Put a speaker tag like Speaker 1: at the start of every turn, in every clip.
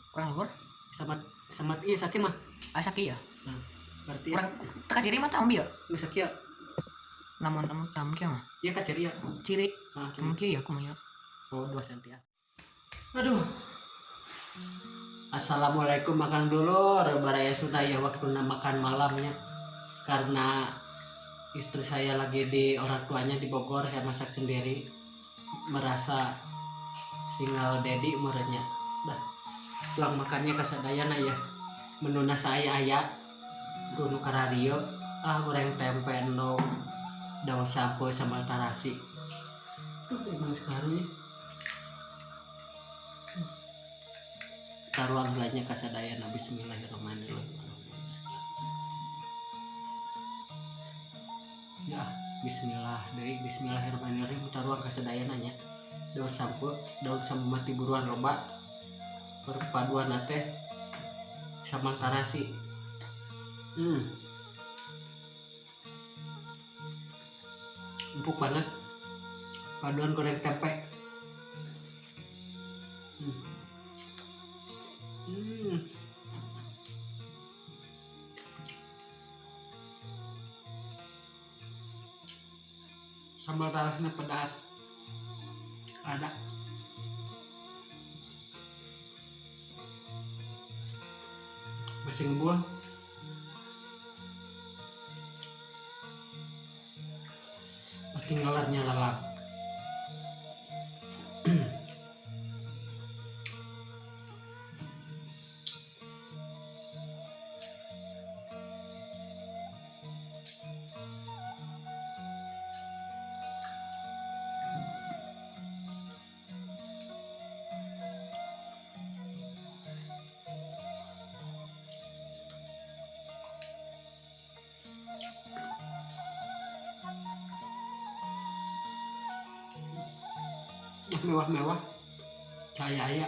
Speaker 1: Kurang luhur.
Speaker 2: Samat samat iya sakieu mah.
Speaker 1: Ah sakieu ya.
Speaker 2: Nah, berarti
Speaker 1: kurang teka ciri mah tah bieu.
Speaker 2: Nu sakieu.
Speaker 1: Lamun lamun tah kieu mah.
Speaker 2: Iya ka ciri ya.
Speaker 1: Ciri.
Speaker 2: Ah,
Speaker 1: lamun kieu ya kumaha ya.
Speaker 2: Oh, 2 cm ya. Aduh. Assalamualaikum makan dulur, baraya sudah ya waktuna makan malamnya. Karena istri saya lagi di orang tuanya di Bogor, saya masak sendiri. Merasa single daddy meureunnya. Dah. Tuang makannya kasadayana ya. Menuna saya aya nu karadio, ah goreng tempe endog, daun sapo sambal tarasi. Tuh emang sekarang ya. Taruhan lainnya kasadayana bismillahirrahmanirrahim. Ya, bismillah deui bismillahirrahmanirrahim taruhan kasadayana nya. Daun sampeu, daun sampeu mati buruan loba. Perpaduan teh sambal tarasi. Empuk banget. Paduan goreng tempe. Sambal tarasinya pedas. Ada. Masih ngebul. Pati ngelarnya lalap. Mewah-mewah cahaya ya.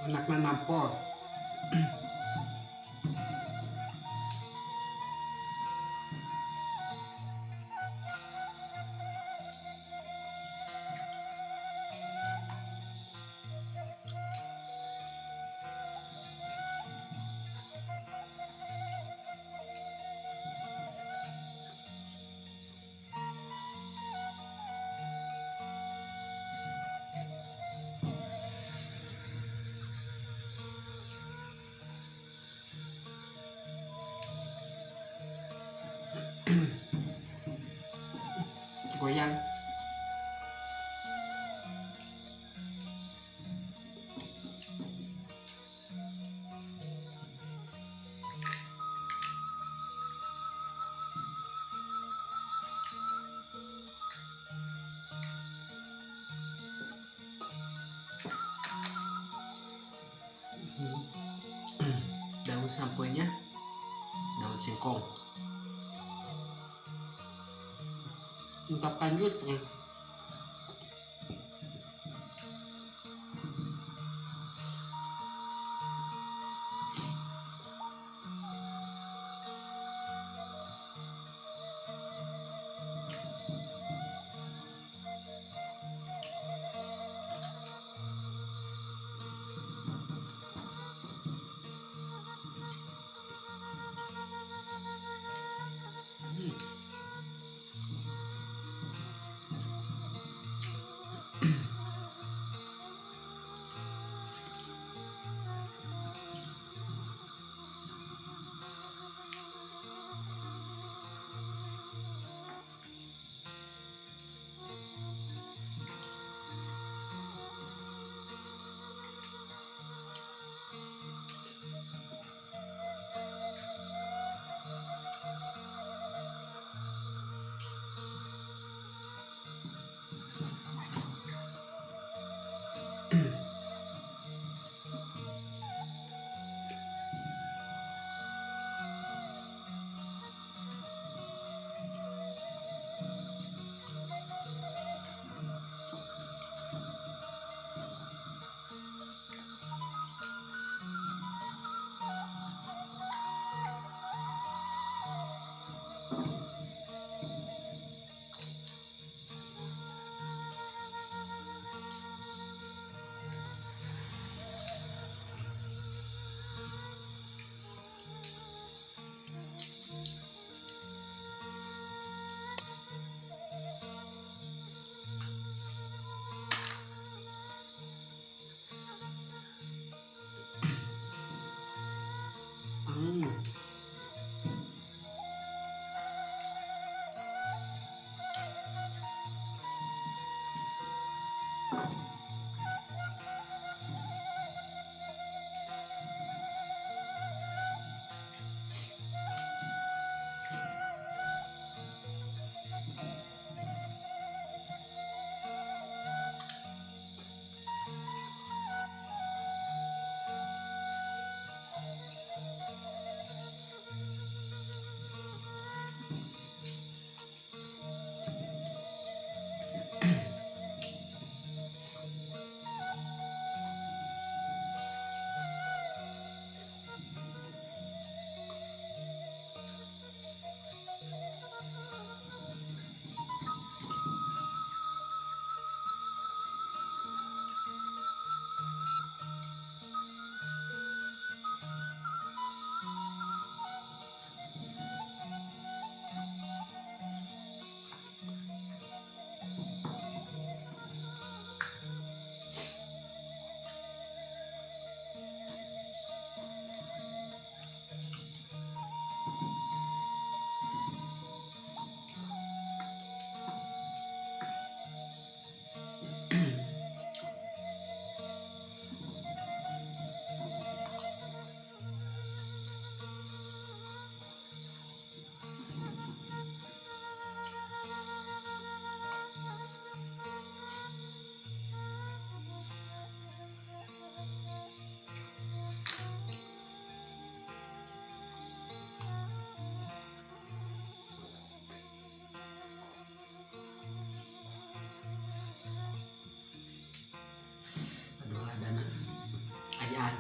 Speaker 2: Enaknya nampol. Goyang. Daun samponya, daun singkong. Ungkapkan juga. Ayaan.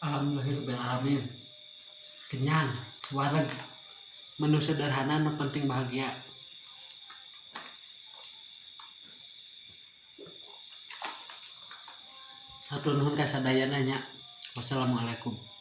Speaker 2: Alhamdulillahirobbilalamin. Kenyang, wareg. Menu sederhana nu penting bahagia. Hatur nuhun ka sadayana nya. Wassalamualaikum.